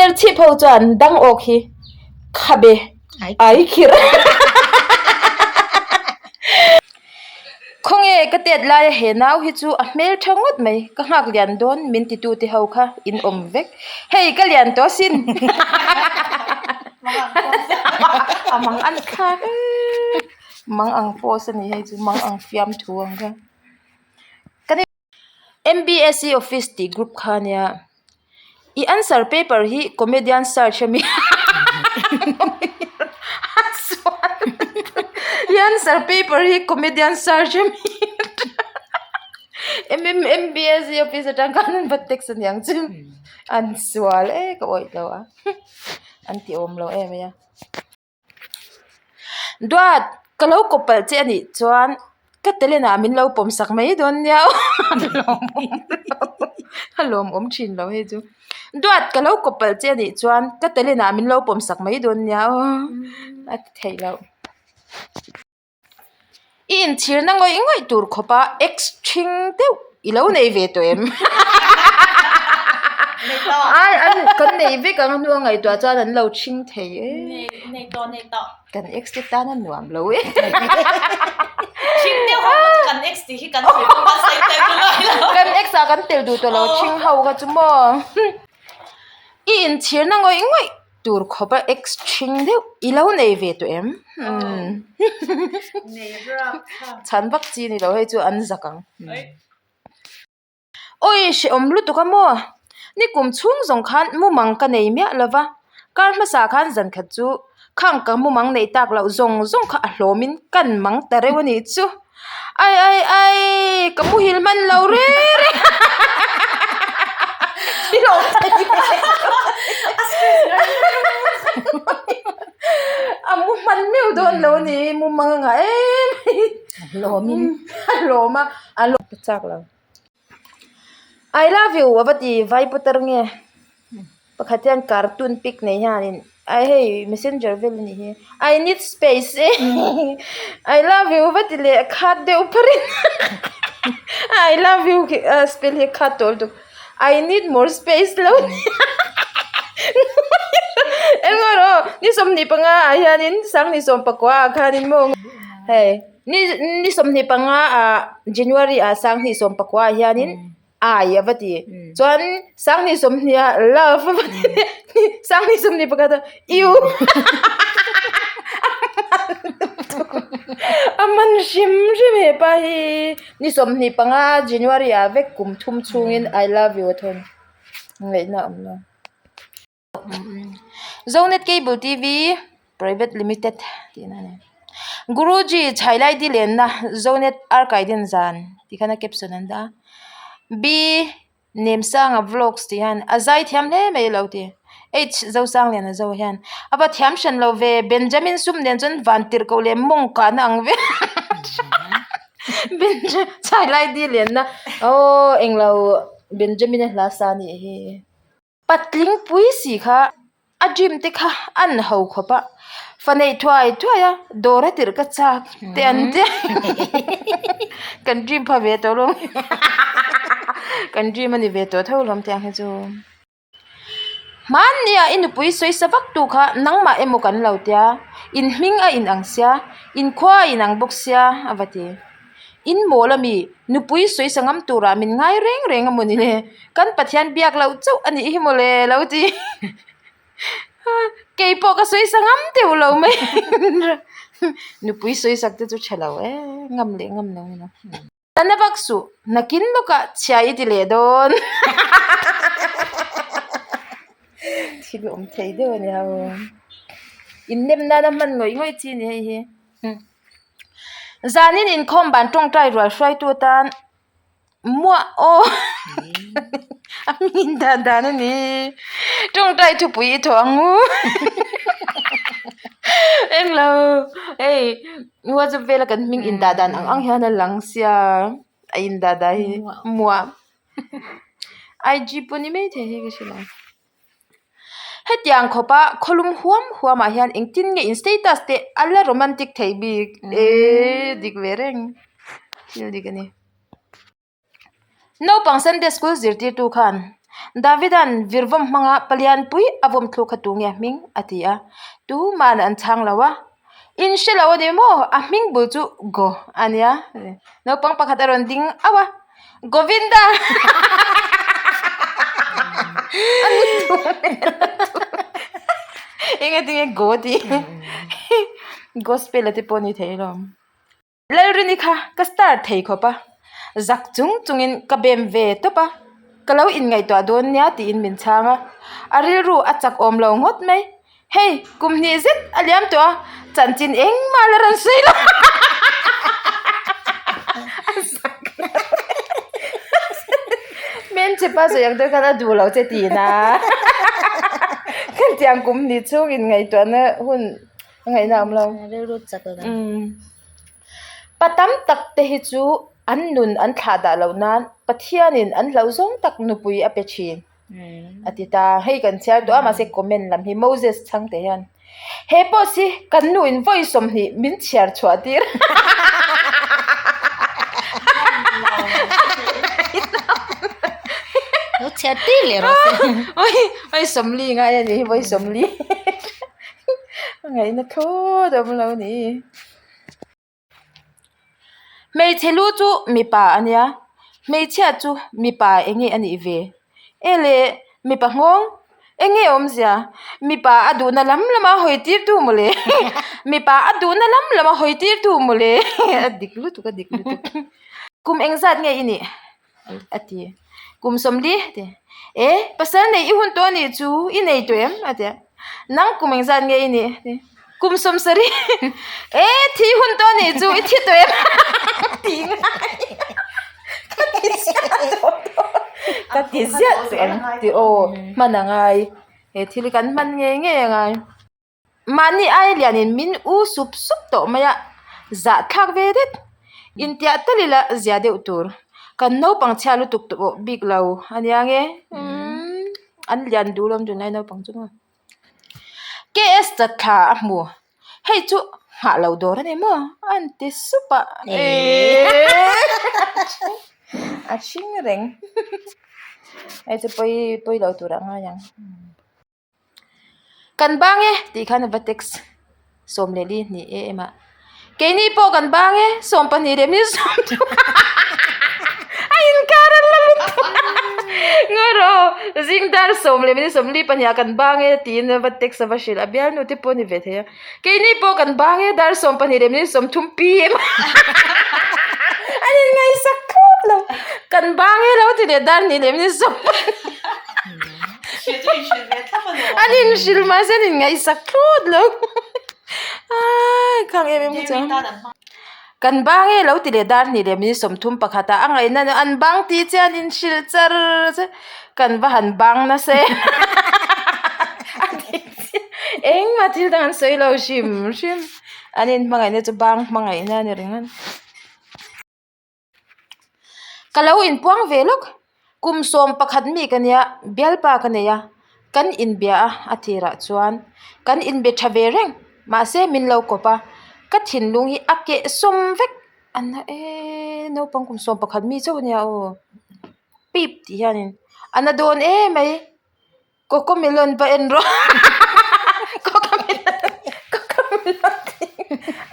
Serchhip ho chuan dang awk hi khabe ai khirh. Khawnge ka tet laia he nau hi chu a hmel tha ngawt mai, ka nghak lian dawn min ti tu te ho kha in awm vek. Hei ka lian tawh asin. A mang an thlak e. Mang ang post a ni hei chu mang ang fiam thu ang kha. Kan MBSE office tih group kha ania i answer paper hi comedian search ami i answer paper hi comedian search ami MBSE office atang khan an va text aniang chu an sual e ka awih lo a an ti awm lo em mai a. Duat, ka lo kawp palh che a nih chuan ka talent ah min lo pawm sak mai dawn nia a lawmawm thin lo hei chu. Duat, ka lo kawp palh che a nih chuan ka talent ah min lo pawm sak mai dawn nia a ti theih loh. I inchhirna ngawih ngawih tur khawpa ex ṭhing deuh i lo nei ve tawh em? Ai an kan nei vek ang a hnua ngaihtuah chuan an lo ṭhing thei e. Nei tawh nei tawh. Kan ex te tan a nuam lo e. Ṭhing deuh ho kha chu kan ex tih hi kan sawi pawh kan sawi tel duh ngai lo. Kan ex ah kan tel duh tawh lo ṭhing ho kha chu maw. I inchhirna ngawih ngawih Tur khawp a ex ṭhing deuh i lo nei ve tawh em? Chhan vak chi ni lo hei chu an zak ang. Awi hrehawm lutuk a maw? Ni kum chhung zawng khan mumang ka nei miah lo va, kar hmasa khan zan khat chu khang ka mumang neih tak loh zawng zawng kha a hlawmin kan mang ta reuh a nih chu. Ai ai ai ka muhil hman lo reng reng a mu hman meuh dawn lo a ni mu mang a ngah em a hlawmin a hlawm a a hlawm chak lo. I love you a va ti vai putar nge pakhat hian cartoon pic nei hianin ai hei messenger vel a nih hi I need space I love you va ti leh khat deuh pharh in I love you khi a spell hi a khat tawh lutuk I need more space lo engemaw erawh ni 25 ah hianin 2019 ah khanin maw hei. Ni ni 25 ah January ah 2019 ah hianin I a va ti. Chuan 2020 ah love a va ti. 2021 ah you a man hrim hrim he pa hi. Ni 25 January ah vek kum thum chhungin I love you a thawn. Ngaihna a awm lo. Zonet Cable TV Private Limited tih na a ni. Guruji Chhailai di lenna Zonet Arkaiden zan tih khan a caption an dah a. B Nemsanga Vlogs tih hian a zai thiam hle mai a lo ti. H Zosangliana zo hian a va thiam hran lo ve Benjamin sum nen chuan van tirh koh leh mawng kahna ang vel Benjamin Chhailai di lenna aw englo Benjamin a hla sa a nih hi. Patling pui si kha a dream te kha an ho khawp a, fa neih thuai thuai a dawr a tirh ka chak te an tia kan dream pha ve tawh lo kan dream a ni ve tawh tho lawm tiang hi chu. Hmanni ah i nupui sawi sa vak tu kha nangmah emaw kan lo tia in hming a inang sia inkhua a inang bawk sia a va ti. In mawl a mi, nupui sawi sa ngam turah min ngai reng reng a maw ni le? Kan Pathian biak loh chauh a nih hi maw le lo ti. Kei pawh ka sawi sa ngam deuh lo mai. Nupui sawi sak te chu tha lo e, ngam leh ngam lo emaw. Tana vak suh, nakin lawkah chhia i ti leh dawn. Thil awm thei deuh a ni ho. Innem nana hman ngawih ngawih chi a ni hei hi. Zanin inkhawm ban tawngtai rual hruaitu atan muah aw a hming in dan dan a ni tawngtai thupui i thawh ang u englo hei whatsapp vela kan hming in dah dan ang ang hian a lang sia a in dah dan hi muah IG pawh ni maithei hi ka hre lo. Hetiang khawpa khawlum huam huamah hian engtin nge in status te a la romantic thei bik eee dik ve reng thil dik a ni. Naupang Sunday school zirtirtu khan. Davida'n virvawm hmanga palianpui a vawm thluk kha tu nge a hming? a ti a. Tuma'n an chhang lo a. In hre lo a ni maw? A hming bul chu Go a nia. Naupang pakhat a rawn ding auh a, Govinda! A ni tur Eng atinge Go tih? Gospel a te pawh a ni thei alawm. Lalrini kha ka star thei khawp a, zak chung chungin ka bem ve tawp a, ka lo inngaihtuah dawn nia tiin min chhang a, a rilru a chak awm lo ngawt mai. Hei, kum hnih zet a liam tawh a, chanchin engmah la rawn sawi lo. A zak lo. Hmelchhepa sawi ang deuh khan a duh lo che tiin a. Khatiang kum hnih chhung inngaihtuahna hun A ngaihna awm lo. Rilru chak lo. Pa tam tak te hi chu an nun an thlah dah loh nan Pathianin an hlauh zawng tak nupui a pe thin a ti ta. Hei kan chhiar tawh a mahse comment lam hi Moses chhangte hian he post hi kan nuin vawi 20 min chhiar chhuah tir. Lo chhiar tir leh rawh se. Vawi 40 ngai a ni hi vawi 40. A ngaihna thlawt a awm lo a ni. Hmeichhe lu chu mipa a nia, hmeichhia chu mipa eng nge a nih ve? E le, mipa nghawng eng nge awmzia? Mipa a duhna lam lama hawi tir tu maw le? Mipa a duhna lam lama hawi tir tu maw le? A dik lutuk a dik lutuk. Kum engzat nge i nih? a ti kum 40 a ti e pasal nei i hun tawh a nih chu i nei tawh em a ti a nang kum engzat nge i nih a ti kum 70 e thi hun tawh a nih chu i thi tawh em tih ngai ka ti ziah tawh ka ti ziah tawh ang tih aw hman a ngai he thil hi kan hman ngei ngei a ngai. Mahni ai lianin min u sup sup tawh mai a, zahthlak ve det. Intiah tal ila zia deuh tur. Kan naupang chhia lutuk tawh bik lo a nia nge. Umm an lian duh lawm tunlai naupang chu maw. KS chatthla a hmu. Hei chu nghah lo dawr a ni maw? A han ti sup a. A hring reng. Hei chu pawi pawi lo turah ngai ang. Kan bang e tih khan a va text 12 am ah keini pawh kan bang e 12 leh minute 30 a inkar a la lutuk ngawi rawh aw zing dar 10 leh minute 42 ah kan bang e tiin a va text a va hrilh a bialnu te pawh a ni ve thei a keini pawh kan bang e dar 12 leh minute 30 pm an inngaihsak thlawt lo kan bang e lo ti leh dar 2 leh minute 12. An inhrilh mahse an inngaihsak thlawt lo khang em em hi chuan kan bang e lo ti leh dar hnih leh minute 31 ah a ngaihna an bang tih chiah an inhrilh char char kan va han bang nasa em engmah thil dang an sawi lo hrim hrim an inhmangaihna chu bang hmangaihna a ni reng a ni. Ka lo inpuang ve lawk, kum 11 mi ka nia, bialpa ka nei a, kan inbia a a tirah chuan kan inbe tha ve reng, mahse min lo kawp a, ka thinlung hi a keh sawm vek a na e naupang kum 11 mi chauh a nia aw, pip tih hianin a na dawn emai. Cocomelon va en rawh Cocomelon Cocomelon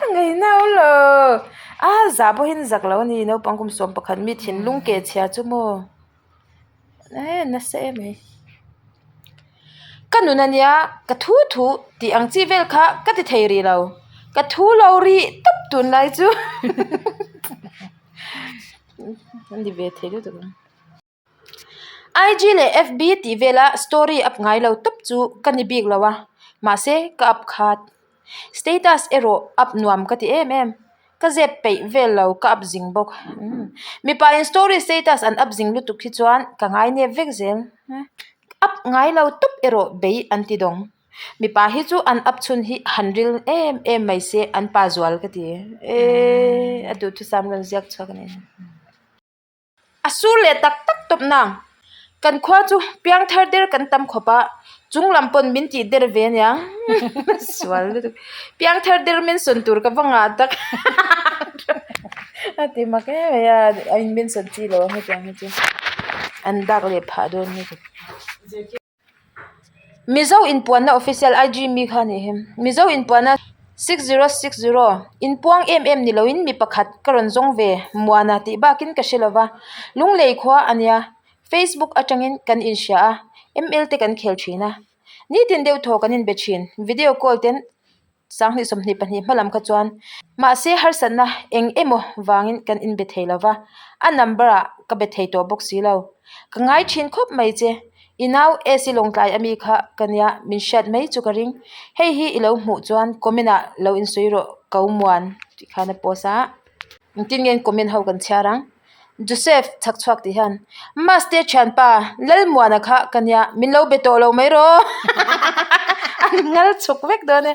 a ngaihna awm lo a zah pawhin zak lo a ni naupang kum 11 mi thinlung keh chhia chu maw e nasa em mai ka nun ania ka thu thu tih ang chi vel kha ka ti thei rih lo ka thu lo rih tawp tunlai chu a ni ve thei lutuk ang. IG leh FB tih vela story up ngai lo tawp chu ka ni bik lo a, mahse ka up khat. Status erawh up nuam ka ti em em, ka zep peih vel lo ka up zing bawk. Mipa in story status an up zing lutuk hi chuan ka ngai nep vek zel. Up ngai lo tawp erawh bei an ti dawng. Mipa hi chu an up chhun hi han ril em em mai se an pa zual ka ti. Eee a duhthusam rawn ziak chhuak a ni. A sur leh tak tak tawp nang. Kan khua chu piangthar der kan tam khawp a, chung lam pawn min tih der ve aniang. Sual lutuk. Piangthar der mention tur ka va ngah tak. A ti mak em mai a, a in mention chi lo ang hetiang hi chu. An dak leh phah dawn lutuk. Mizo inpuanna official IG mi kha a nih hi. Mizo inpuanna 6060 inpuang em em ni loin mi pakhat ka rawn zawng ve Muana tih bakin ka hre lova. Lunglei khua a nia. Facebook atangin kan inhria a, ML te kan khel thin a. Nitin deuh thaw kan inbe thin. Video call ten 20 22 hma lam kha chuan mahse harsatna eng emaw vangin kan inbe thei lo va, a number ah ka be thei tawh bawk si lo. Ka ngai thin khawp mai che, i nau AC Lawngtlai ami kha ka nia min hriat mai chu ka ring. Hei hi i lo hmuh chuan comment ah lo insawi rawh ko muan tih khan a post a. Engtin nge comment ho kan chhiar ang? Joseph chhak chhuak tih hian Maste thianpa Lalmuana kha ka nia min lo be tawh lo mai rawh a ni ngal chhuk vek dawn e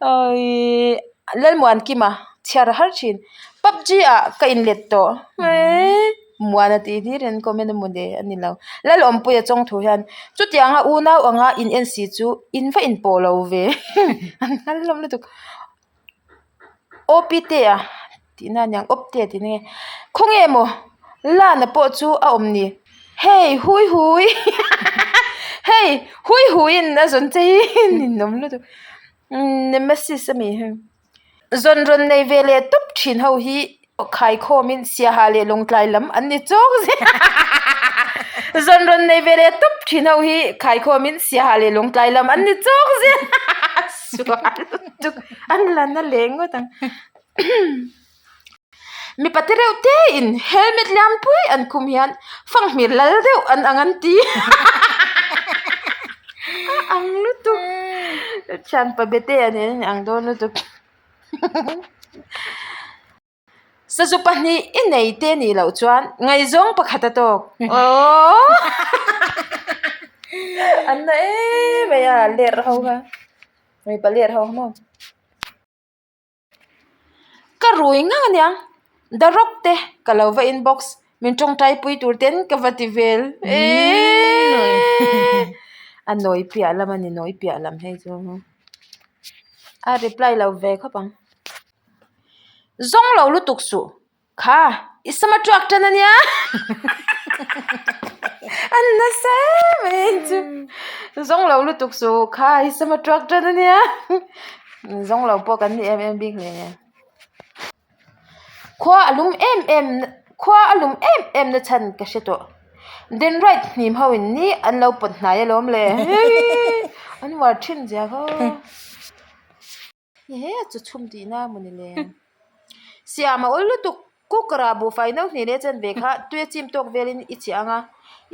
awii Lalmuan Kima chhiar har thin PUBG ah ka in let tawh eii Muana tih hlir in comment a mawle a ni lo Lalawmpuia chawng thu hian chutianga unau anga in en si chu in va in pawh lo ve an nghal hlawm lutuk. Awpi te a tih na aniang awp te tih na nge khawnge maw lana pawh chu a awm ni hei hui hui hei hui hui in a zawn che hi ninawm lutuk nemesis ami hei zawn rawn nei ve leh tawp thin ho hi Khaikhawm in Siaha leh Lawngtlai lam an ni chawk zel Zawn rawn nei ve leh tawp thin ho hi Khaikhawm in Siaha leh Lawngtlai lam an ni chawk zel Sual lutuk an la na leh ngawt ang Mipa te reuh te in helmet lian pui an khum hian fanghmir lal deuh an ang an ti A ang lutuk Thianpa bete a nen an ang dawn lutuk. Sazu pahnih i nei te nih loh chuan ngaihzawng pakhat a tawk aww an na em mai a ler ho kha mipa ler ho kha maw ka rui ngang ania the rock te ka lo va inbox min tawngtai pui tur ten ka va ti vel eeeee a nawi piah lam a ni nawi piah lam hei chu. A reply lo ve khawp ang. Zawng lo lutuk suh. Kha, i sama tuak tan ania. A nasa em em chu. Zawng lo lutuk suh. Kha, i sama tuak tan ania. Zawng lo pawh kan ni em em bik hle nia. Khua a lum em em khua a lum em em na chhan ka hre tawh. Denrite hnim ho in ni an lo pawt hnai alawm le an uar thin zia kha he chu chhum tih na maw ni le siam a awl lutuk cooker ah buhfai no hnih leh chen ve kha tui a chim tawk velin i chiah ang a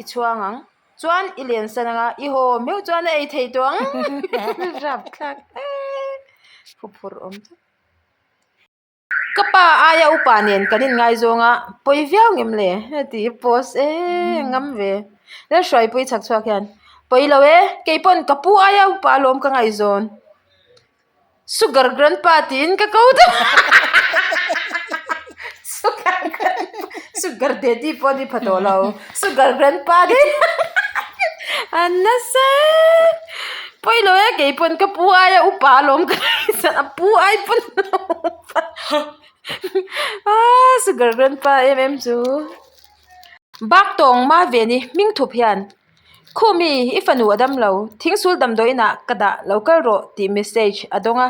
i chhuang ang chuan i len san ang a i haw meuh chuan a ei thei tawh ang rapthlak eee huphurh awm tlat. Ka pa aia upa nen kan inngaizawng a, pawi viau ngem le? Tih hi post e ngam ve. Lalhruaipui chhak chhuak hian, Pawi lo e, kei pawn ka pu aia upa alawm ka ngaihzawn. Sugar grandpa tiin ka ko ta Sugar grandpa, sugar daddy pawh ni pha tawh lo. Sugar grandpa daih a nasa e. Pawi lo e kei pawn ka pu aia upa alawm ka ngaihsan a pu ai pawn upa aaa sugar grandpa em em chu bak tawng ma ve ni hming thup hian khumi i fanu a dam lo thingsul damdawi inah ka dah lo kal rawh tih message a dawng a.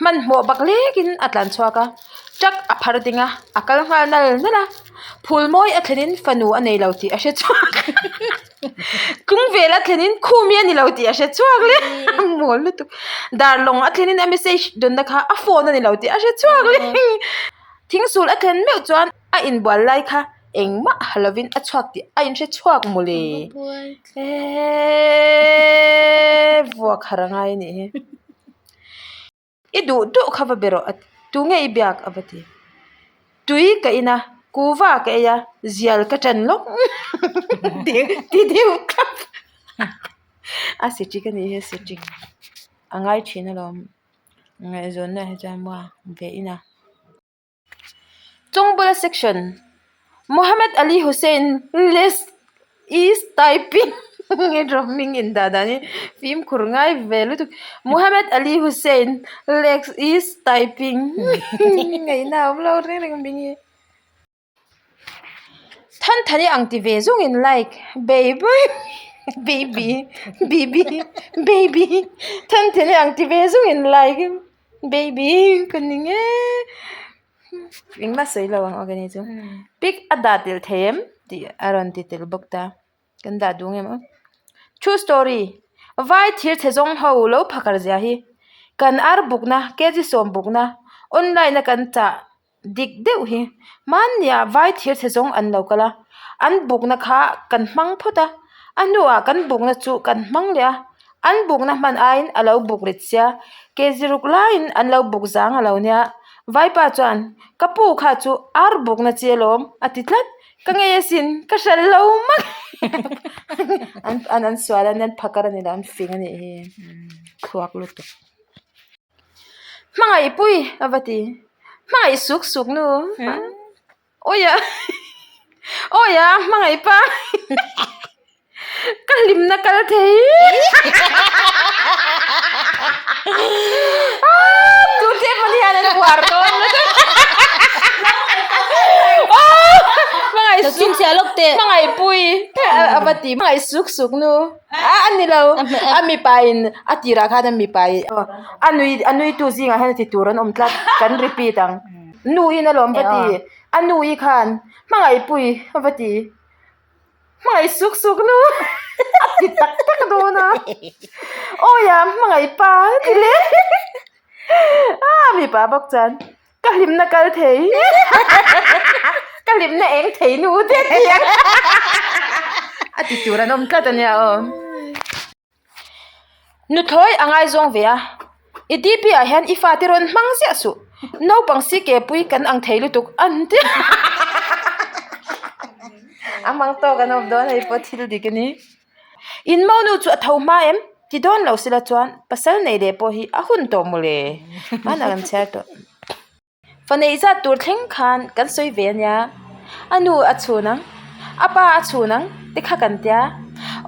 Hmanhmawh bak lekin a tlan chhuak a, truck a phar ding a, a kal nghal nal nal a, phul mawi a thlenin fanu a nei lo tih a hre chhuak tlung vel a thlenin khum hi a ni lo tih a hre chhuak leh a mawl lutuk darlawng a thlenin a message dawnna kha a phone a ni lo tih a hre chhuak leh thingsul a thlen meuh chuan a inbual lai kha engmah ha lovin a chhuak tih a inhre chhuak mawle eeeeee vuak har a ngai a nih hi. I duh duh kha va be rawh a ti tunge i biak a va ti tui ka in a kuva ka ei a zial ka ṭan lawk ti deuh thlap a siṭik a nih hi a siṭik a ngai ṭhin alawm ngaihzawnna hi chuan maw ve in a. Chawngbula section Mohammed Ali Hussain list is typing hming in dah dan hi fimkhur ngai ve lutuk Mohammed Ali Hussain lex is typing ngaihna a awm lo reng reng hming hi. Thanthani ang ti ve zung in like baby baby baby baby Thanthani ang ti ve zung in like baby ka ning e engmah sawi lo ang aw ka ni chu pic a dah tel thei em tih a rawn ti tel bawk ta. Kan dah duh ngem aw. True story, Vai thir chhe zawng ho lo phakar zia hi kan ar bukna, kg sawm bukna, online a kan chah dik deuh hi hmanniah vai thir chhe zawng an lo kal a, an bukna kha kan hmang phawt a, a hnuah kan bukna chu kan hmang leh a, an bukna hman aiin a lo buk rit sia, kg ruk laiin an lo buk zang a lo nia, vaipa chuan ka pu kha chu ar bukna chi alawm a ti tlat. Ka ngei asin, ka hralh lo mak an an an sual a an phakar a ni lo an fing a nih hi thluak lutuk. Hmangaih pui a va ti, hmangaih suk suk nu awia awia hmangaih pa Ka hlimna kal thei Tute pawh hian an uar dawn Hmangaih suk hmangaih pui a va ti hmangaih suk suk nu a a ni lo a mipa in a tirah khan a mipa in a nui a nui tu zingah hian a ti tur an awm tlat kan repeat ang nu in alawm va ti a nu i khan hmangaih pui a va ti. Hmangaih suk suk nu a ti tak tak dawn a awi a hmangaih pa a ti leh a mipa bawk chuan ka hlimna kal thei ka hlimna eng thei nu te a ti ang a ti tur an awm tlat a nia aw. Nuthlawi a ngaizawng ve a, i DP ah hian i fate rawn hmang ziah suh, naupang si ke pui kan ang thei lutuk an ti a hmang tawk an awm dawn hei pawh thil dik a ni. In monu chu a tho hma em? Ti dawn lo sila chuan pasal nei leh pawh hi a hun tawh mawle, hmanah kan chhiar tawh. Fa neih zat tur thleng khan kan sawi ve a nia, a nu a chhun ang, a pa a chhun ang te kha kan tia,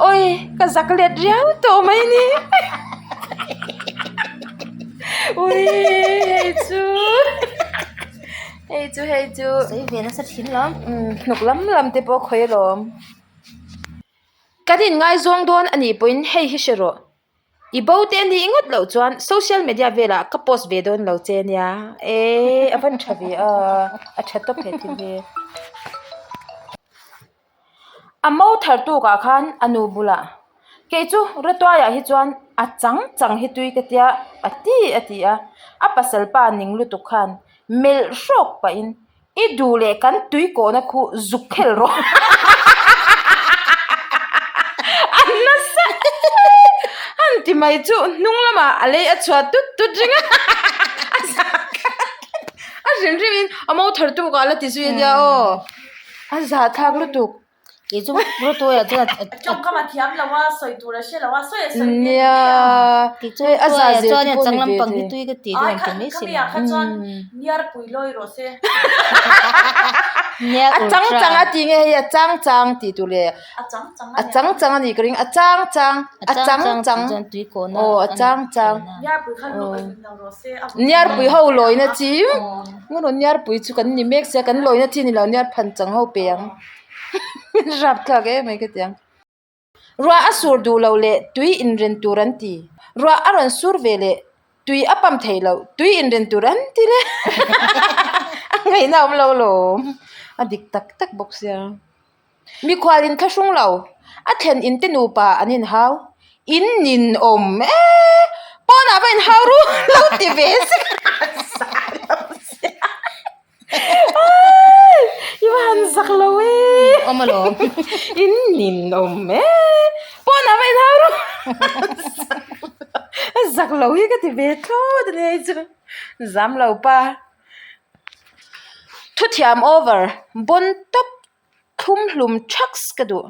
awi ka zak let riau tawh mai ni ui hei chu hei chu hei chu sawi ve nasa thin lo umm hnuk lam lam te pawh khawi alawm kan inngaizawng dawn a nih pawhin hei hi hre rawh. I bo te a nih ngawt loh chuan social media velah ka post ve dawn lo che nia eh a van tha ve a a tha tawp he thil hi. A mo thar tukah khan a nu bulah kei chu Rawtuaiah hi chuan a chang chang hi tui ka tia a ti a ti a a pasal pa ning lutuk khan melh hrawk pahin I duh leh kan tui kawhna khu zuk khel rawh. A nasa han ti mai chu hnung lamah a lei a chhuah tut tut reng a. A a hrim hrim in a mo thar tuk ah la ti zui a nia aw. A zahthlak lutuk. Kei chu Rawtuaiah chuan a Tawngkam a thiam lo a, sawi tur a hre lo a, sawi a sawi nia. Kei chu Rawtuaiah chuan a chang lampang hi tui ka ti te an ti mai si lo. Kha chuan niarpui lawi rawh se. A chang chang a ti nge hei a chang chang tih tur leh A chang chang a chang chang a nih ka ring a chang chang a chang chang aw a chang chang Niarpui kha lo rawh se. Niarpui ho lawina chi ngaw niarpui chu kan ni mek sia kan lawina chi ni lo niarphan chang ho pe ang. Rap thlak em mai ka ti ang. Ruah a sur duh loh leh tui inren tur an ti. Ruah a rawn sur ve leh tui a pump theih loh tui inren tur an ti le. A ngaihna a awm lo lawm. A dik tak tak bawk sia. Mikhual in thlahrung lo. A thlen in te nupa an inhau. In ninawm e. Pawnah va inhau ru lo ti ve sek a. I va han zak lo e. Awm alawm. In nin awm e. Pawnah va inhau rawh. A zak lo hi ka ti ve thlawt a nia hei chu. Zam lo pa. Thuthiam over bon tawp thlum hlum thaks ka duh.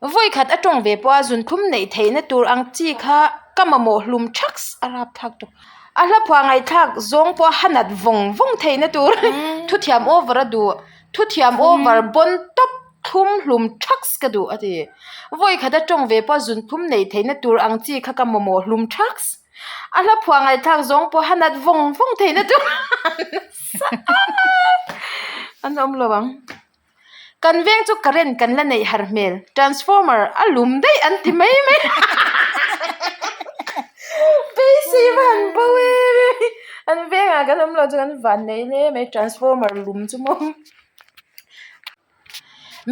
Vawi khat a tawng ve pawh a zunthum neih theihna tur ang chi kha ka mamawh hlum thaks a rap thlak tawh. A hla phuah ngaihthlak zawng pawh a nat vawng vawng theihna tur thuthiam over a duh thuthiam over bawn tawp thlum hlum thaks ka duh a ti. Vawi khat a tawng ve pawh a zunthum neih theihna tur ang chi kha ka mamawh hlum thaks a hla phuah ngaihthlak zawng pawh a nat vawng vawng theihna tur an awm lo ang. Kan veng chu current kan la neih har hmel, transformer a lum daih an ti mai mai. Beisei va han bo em em. An vengah kan awm lo chu kan van nei hle mai transformer lum chu maw.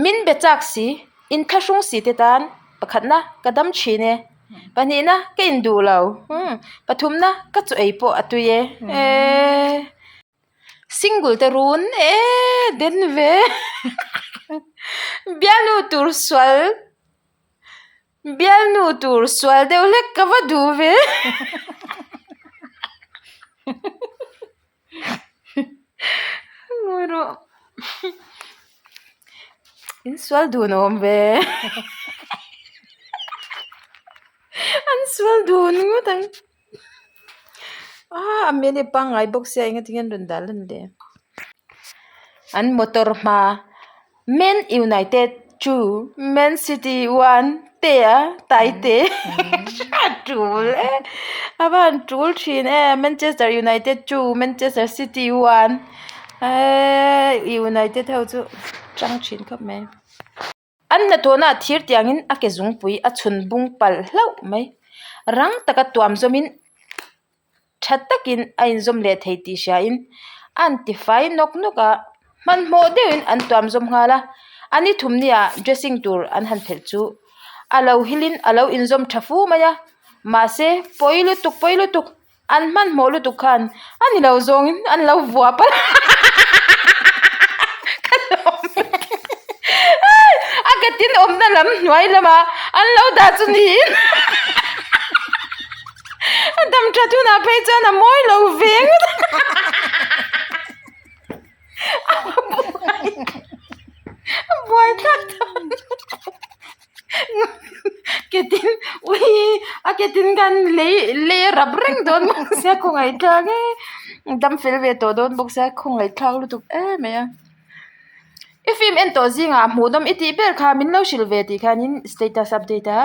Min be chak si, inthlahrung si te tan pakhatna ka dam thin e, pahnihna ka induh lo, pathumna ka chaw ei pawh a tui e. Single te run e den ve bialnu tur sual bialnu tur sual deuh hlek ka va duh ve ngawi rawh in sual dun awm ve an sual dun ngawt ang. Ah a hmel hi a pangngai bawk sia enga tinge an rawn dah lan le an motor hma man united two man city one te a taite a tul e a va han tul thin em manchester united two manchester city one eee united ho chu tang thin khawp mai. An hnathawhna ah thir tiangin a ke zungpui a chhun bung palh hlauh mai. Rang taka tuam zawmin tha takin a inzawm leh thei tih hriain a an tifai nawk nawk a, hmanhmawh deuhin an tuam zawm nghal a. A ni thumni ah dressing tur an han phelh chu a lo hilin a lo inzawm tha fu mai a, mahse pawi lutuk pawi lutuk. An hmanhmawh lutuk khan a ni lo zawngin an lo vua palh ka lawm a ka tin awmna lam hnuai lama an lo dah chu niin a dam that hunah phei chuan a mawi lo ve ngawt a buaithlak dawn Ketin ui a ketin khan lei lei a rap reng dawn bawk sia khawngaihthlak e dam fel ve tawh dawn bawk sia khawngaihthlak lutuk em mai a i film en tawh zingah hmuh nawm i tih ber kha min lo hrilh ve tih khanin status update a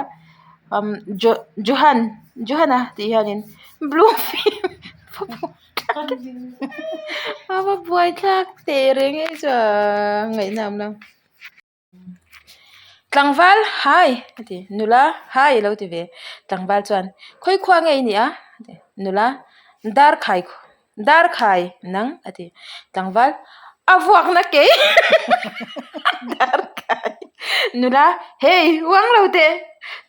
umm jo johan johana tih hianin blue film a va buaithlak teh reng e chuan ngaihna awm lo. Tlangval hai a ti nula hai a lo ti ve tlangval chuan khawi khua nge i nih a a ti nula dar khai dar khai nang a ti tlangval a vuak na kei dar khai nula hei uang lo teh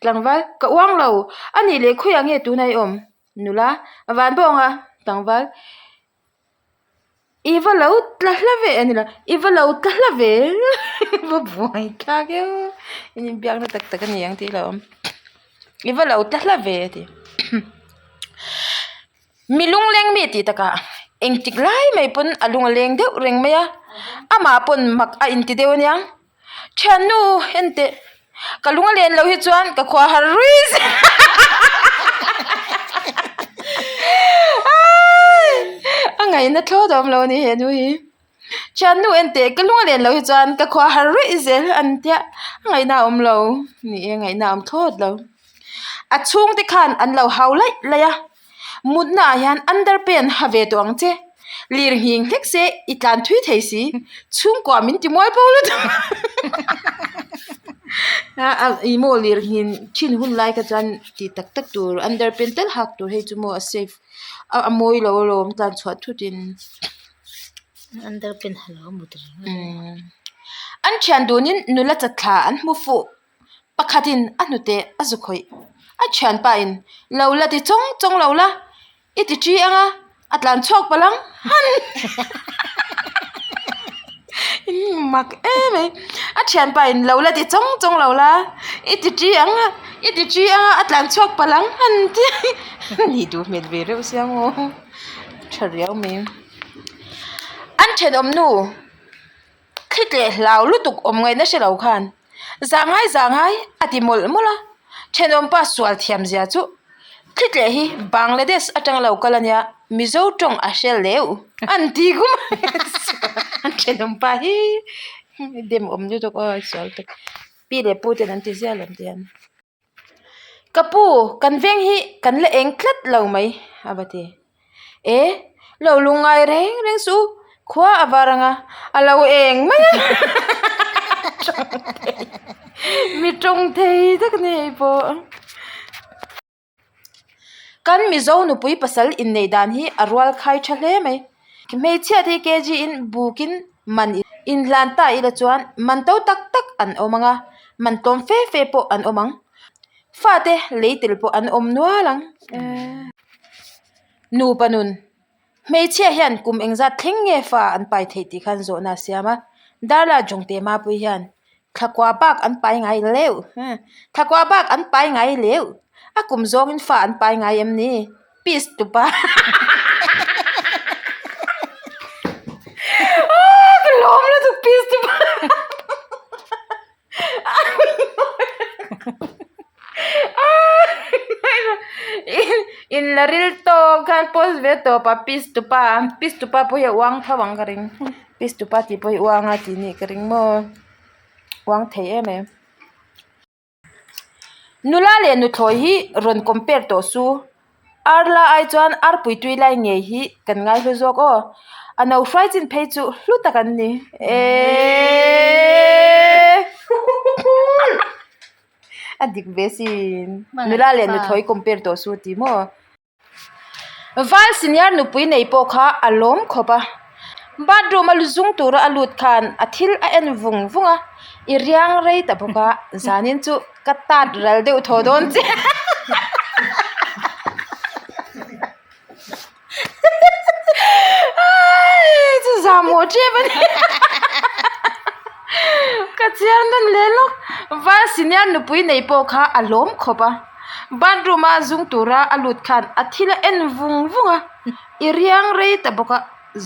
tlangval ka uang lo a nih leh khawiah nge tuna i awm nula van bawnga tlangval. I va lo tla hla ve a ni lo i va lo tla hla ve va buai thlak eu in inbiakna tak tak a ni ang tih lo awm i va lo tla hla ve a ti mi lungleng mi tih takah engtik lai mai pawn a lung a leng deuh reng mai a amah pawn mak a inti deuh a nia. Thiannu enteh ka lung a len loh hi chuan ka khua har rui zel a ngaihna thlawt a awm lo a ni he nu hi thiannu enteh ka lung a len loh hi chuan ka khua har ruih zel an tia a ngaihna a awm lo ni e ngaihna a awm thlawt lo a chhungte khan an lo hau laih laih a. Mutna ah hian underpant ha ve tawh ang che. Lir nghing hlek se i tlan thui thei si. Chhungkua min ti mual po lutuk. Ih maw lir nghin thin hun lai kha chuan tih tak tak tur underpant tal hak tur hei chu maw a safe a mawi lo alawm tlan chhuah thut in. Underpant ha lo mut reng a. An thian dunin nula chatthla an hmu fuh. Pakhatin a hnute a zu khawih. A thianpa in lo la ti chawng chawng lo la, i ti thi ang a, a tlan chhuak palh ang han mak em mai. A thianpa in lo la ti chawng chawng lo la, i ti thi ang a, i ti thi ang a, a tlan chhuak palh ang han ti nih duh hmel ve reuh sia maw tha riau mai. An thenawm nu. Thli tleh hlau lutuk awm ngaihna hre lo khan Zangai zangai a ti mawlh mawlh a, thenawmpa sual thiam zia chu thli tleh hi Bangladesh atanga lo kal a nia, Mizo tawng a hre leu an ti kum a thenawmpa hi dem awm lutuk aw sual tak pi leh pu ten an ti ziah lo ti an. Ka pu, kan veng hi kan la eng tlat lo mai, a va ti. E, lo lungngai reng reng suh u, khua a var ang a, a lo eng mai a. Mi tawng thei tak a ni hei pawh. Kan Mizo nupui pasal inneih dan hi a rual khai tha hle mai. Hmeichhia te hi kg in bukin man inhlan ta ila chuan man to tak tak an awm ang a, man tlawm fe fe pawh an awm ang. Fate lei tel pawh an awm nual ang. Nupa nun Hmeichhia hian kum engzat thleng nge fa an pai theih tih khan zawhna a siam a, Darla Jongte Mapui hian Thlakua bak an pai ngai leuh, Thlakua bak an pai ngai leuh, a kum zawngin fa an pai ngai em ni? Peace tupa Aaa ka lawm lutuk peace tupa In la ril tawk khan post ve tawp a peace tupa peace tupa pawh hi a uang tho ang ka ring peace tupa tih pawh hi uang a tih nih ka ring maw uang thei em em. Nula leh nuthlawi hi rawn compare tawh su. Arla ai chuan arpui tui lai ngei hi kan ngaihlu zawk aw. A no hruai chin phei chu hlu tak an ni. Eeeeee A dik ve sin. Nula leh nuthlawi compare tawh su ti maw. Val senior nupui nei pawh kha a lawm khawp a, bathroom a lu zung tura a lut khan a thil a en vung vung a, i riang rei ta bawk a, zanin chu ka tat ral deuh thaw dawn che Chu zahmawh tep a ni ka chhiar nawn leh lawk Val senior nupui nei pawh kha a lawm khawp a. Bathroom a zung tura a lut khan a thil a en vung vung a, i riang rei ta bawk a,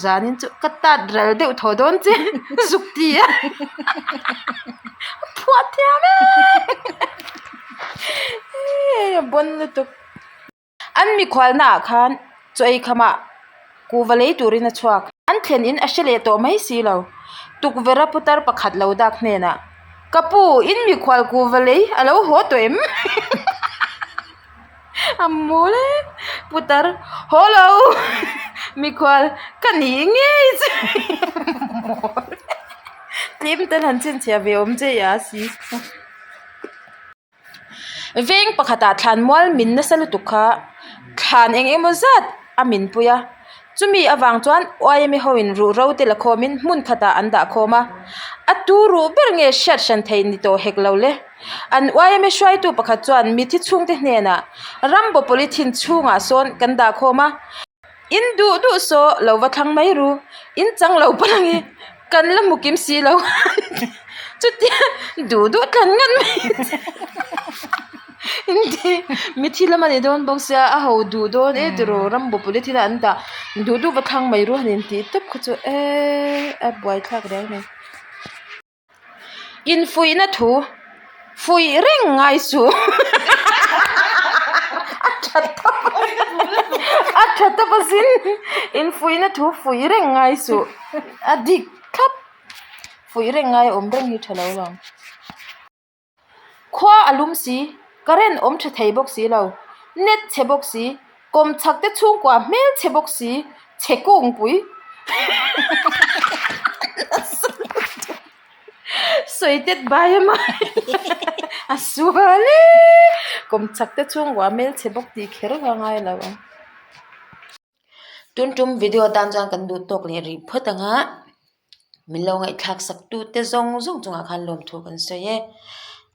zanin chu ka tat ral deuh thaw dawn che zuk ti a phuah thiam em a bon lutuk. An mikhualna ah khan chaw ei khamah kuhva lei turin a chhuak. An thlen in a hre leh tawh mai si lo. Tukverh a putar pakhat lo dak hnenah, Ka pu, in mikhual kuhva lei a lo haw tawh em? A mawl e! Putar, Haw lo! Mikhual, Ka ni ngei che! Mawl e! Tlem tal han chhinchhiah ve awm che i a si. Veng pakhatah thlan mual min nasa lutuk kha thlan eng emaw zat a min pui a chumi avang chuan yma ho in ruh ro te la khawmin hmun khatah an dah khawm a a tu ruh ber nge hriat hran theih ni tawh hek lo le an yma hruaitu pakhat chuan mithi chhungte hnenah rambo polythene chhungah sawn kan dah khawm a. In duh duh saw lo va thlang mai ru, in chang lo palh ang i, kan la hmu kim si lo chutia duh duh thlan ngat mai in ti mithi lam a ni dawn bawk sia a ho duh dawn e tiraw rambo polythene a an dah duh duh va thlang mai ru han intih tawp kha chu eee a buaithlak riau mai. Infuihna thu fuih reng ngai suh a tha tawp a tha tawp asin infuihna thu fuih reng ngai suh a dik thlap fuih reng ngai awm reng hi tha lo vang. Khua a lum si, current awm tha thei bawk si lo, net chhe bawk si, kawm chhak te chhungkua hmel chhe bawk si, chhe kungpui sawi tet bai a mai a sual e, kawm chhak te chhungkua hmel chhe bawk tih kher ka ngai lo ang. Tun tum video atan chuan kan duh tawk leh rih phawt ang a, min lo ngaihthlak sak tu te zawng zawng chungah khan lawmthu kan sawi e,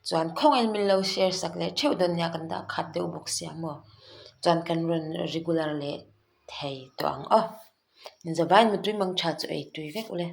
chuan khawngaihin min lo share sak leh theuh dawn nia kan dah khat deuh bawk sia maw, chuan kan rawn regular leh thei tawh ang aw, inzavaiin mutui mang tha chu ei tui vek ule.